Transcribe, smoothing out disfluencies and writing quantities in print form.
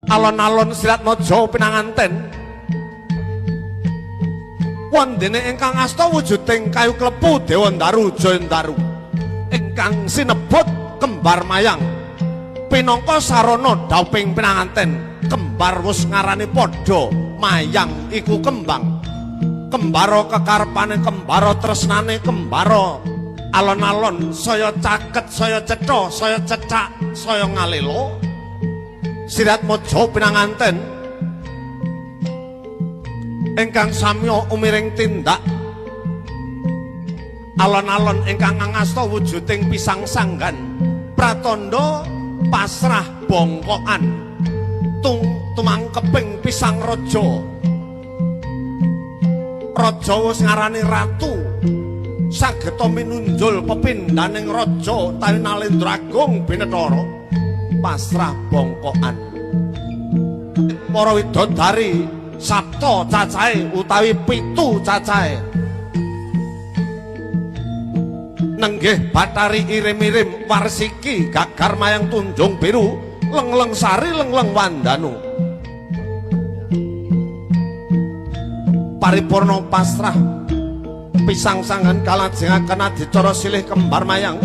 Alon-alon Siratmaja pinanganten. Wondene ingkang asta wujuding kayu klepu Dewandaru Jayandaru ingkang sinebut kembar mayang pinangka sarana dhauping pinanganten. Kembar wus ngarani padha, mayang iku kembang. Kembara kekarepane, kembara tresnane, kembara alon-alon saya caket, saya cetha, saya cecak, saya ngalela. Siratmaja pinanganten ingkang samya umiring tindak. Alon-alon ingkang ngangasta wujuding pisang sanggan pratandha pasrah bongkokan tung tumangkeping pisang raja. Raja wis ngarani ratu sageta minunjul pepindhaning raja utawi Nalendra Agung Binethara pasrah bongkokan. Para widodari sapta cacahe utawi 7 cacahe nenggih Bathari irim-irim warsiki gagar mayang tunjung biru lengleng sari lengleng wandanu. Paripurna pasrah pisang sanggan kalajengaken adicara silih kembar mayang.